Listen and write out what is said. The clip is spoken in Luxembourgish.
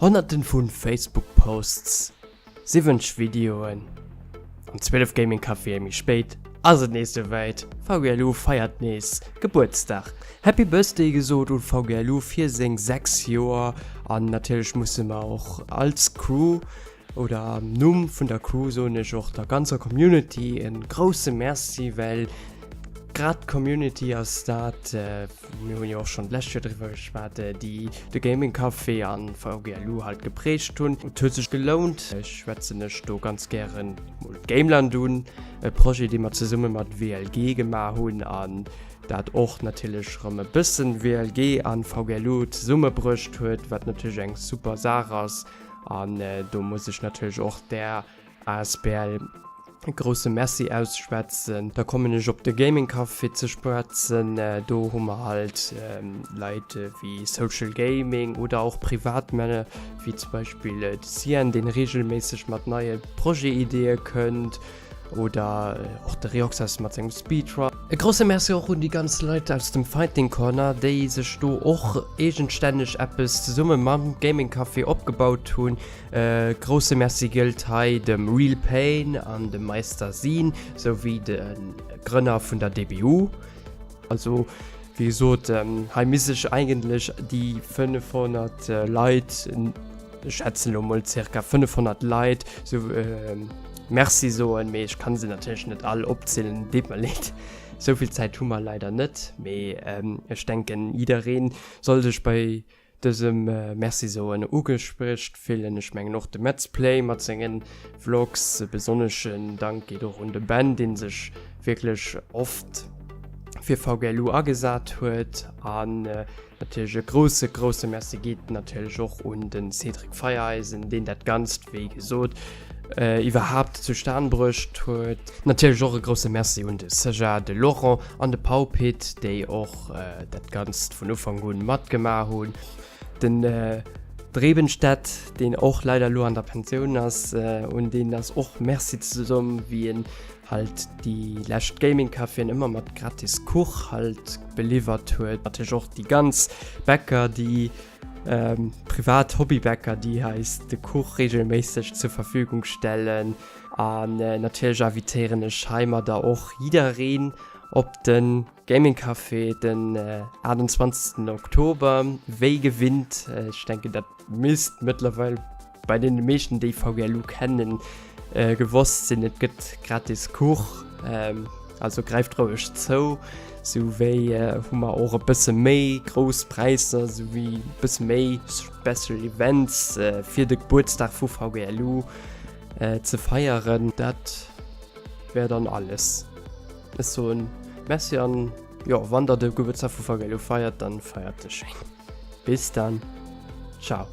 Honnerten vun Facebook Posts, 70 Videoen an 12 Gaming Caféen méi spéit ass et nees souwäit, VGLU feiert nees Gebuertsdag. Happy Birthday gesot un VGLU fir seng 6 Joer an natierlech musse mer och als Crew oder am Numm vun der Crew soen ech och der ganzer Community en grousse Merci, well grad d'Community ass dat, mir hunn jo och schonn d'lescht Joer driwwer geschwat, déi de Gaming Café an VGLU halt geprägt hunn. Et huet sech gelount. Ech schwätzen ech do ganz gären mol d'Gameland un, e Projet dee mer zesumme mat WLG gemaach hunn an dat och natierlech erëm e bëssen WLG an VGLU zesummebruecht huet, wat natierlech eng super Saach ass. An do muss ech natierlech och der asbl e grousse Merci ausschwätzen. Da kommen ech op de Gaming Café ze schwätzen. Do hu mer halt Leit wéi Social Gaming oder och Privatmänner wéi zum Beispill de Cien, deen reegelméisseg mat neie Projetideeë kënnt. Oder och de Reoxas mat sengem Speedrun. E grousse Merci och un déi ganz Leit aus dem Fighting Corner, déi sech do och eegenstänneg eppes zesumme mam Gaming Café opgebaut hunn. E grousse Merci gëllt hei dem Real Pain an dem Meister Sin, souwéi de Grënner vun der DBU. Also wéi gesot, hei misst ech eigentlech déi 500 Leit, ech schätzen elo mol zirka 500 Leit, sou Merci soen, mee ech kann se natierlech net all opzielen, deet mer leed. Esou vill Zäit hu mer leider net, mee ech denken jidderee soll sech bei dësem Merci soen ugespricht fillen. Ech mengen och de Metzplay mat sengen Vlogs. E besonneschen Dank geet och un de Ben, deen sech wierklech oft fir VGLU agesat huet. An natierlech e grousse grousse Merci geet natierlech och un de Cédric Feiereisen, deen dat Ganzt wéi gesot iwwerhaapt zustan bruecht huet. Natierlech och e grousse Merci un de Seja, de Laurent an de Paupit, déi och dat Ganzt vun Ufank un matgemaach hunn. Den Drebenstedt, deen och leider elo an der Pensioun ass, un deen ass och Merci ze soen, wéi en halt déi lescht Gaming Caféen ëmmer mat gratis Kuch halt beliwwert huet. Natierlech och déi ganz Bäcker, déi privat Hobbybäcker, déi eis de Kuch regelméisseg zur Verfügung stellen. An natierlech invitéieren ech heimadder och jiddereen op de Gaming Café den 28 Oktober, wéi gewinnt. Ech denken dat misst mëttlerweil bei deene meeschten déi VGLU kennen gewosst sinn. Et gëtt gratis Kuch, also gräift roueg zou. Sou wéi hu mer och e bësse méi grouss Präisser, sou wéi e bësse méi Special Events fir de Gebuertsdag vu VGLU ze feieren. Dat wär dann alles. Ech soen Merci an jo, wann der de Gebuertsdag vu VGLU feiert, dann feiert e schéin. Bis dann, ciao.